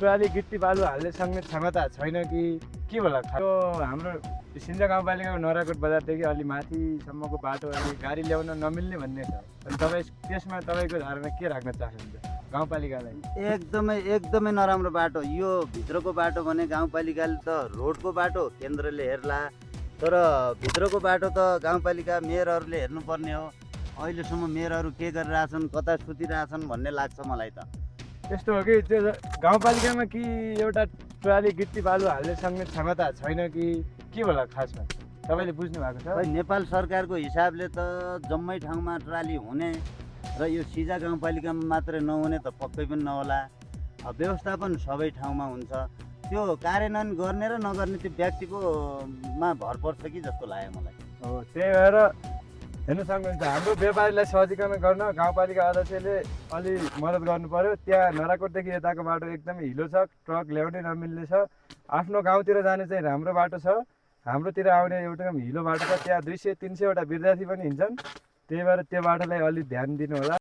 Trolley गिट्टी बालु हाल्ने सक्ने क्षमता छैन कि के होला? यो हाम्रो सिन्जा गाउँपालिकाको नराकोट बजारदेखि अलि माथिसम्मको बाटो अलि गाडी ल्याउन नमिल्ने भन्ने छ। अनि त्यसमा तपाईँको धारणा के राख्न चाहनुहुन्छ गाउँपालिकालाई? एकदमै नराम्रो बाटो। यो भित्रको बाटो भने गाउँपालिकाले त रोडको बाटो केन्द्रले हेर्ला, तर भित्रको बाटो त गाउँपालिका मेयरहरूले हेर्नुपर्ने हो। अहिलेसम्म मेयरहरू के गरिरहेछन्, कता सुतिरहेछन् भन्ने लाग्छ मलाई त। यस्तो हो कि त्यो गाउँपालिकामा कि एउटा ट्राली गिट्टी बालु हाल्ने सक्ने क्षमता छैन कि के होला खासमा? तपाईँले बुझ्नु भएको छ? खै नेपाल सरकारको हिसाबले त जम्मै ठाउँमा ट्राली हुने र यो सिजा गाउँपालिकामा मात्रै नहुने त पक्कै पनि नहोला। व्यवस्थापन सबै ठाउँमा हुन्छ, त्यो कार्यान्वयन गर्ने र नगर्ने त्यो व्यक्तिको मा भर पर्छ कि जस्तो लाग्यो मलाई। हो, त्यही भएर हेर्नु सक्नुहुन्छ हाम्रो व्यापारीलाई सजिकन गर्न गाउँपालिका अध्यक्षले अलि मद्दत गर्नु पर्यो। त्यहाँ नराकोटदेखि यताको बाटो एकदमै हिलो छ, ट्रक ल्याउनै नमिल्ने छ। आफ्नो गाउँतिर जाने चाहिँ राम्रो बाटो छ, हाम्रोतिर आउने एउटा हिलो बाटो छ। त्यहाँ 200-300 वटा विद्यार्थी पनि हिँड्छन्, त्यही भएर त्यो बाटोलाई अलि ध्यान दिनु होला।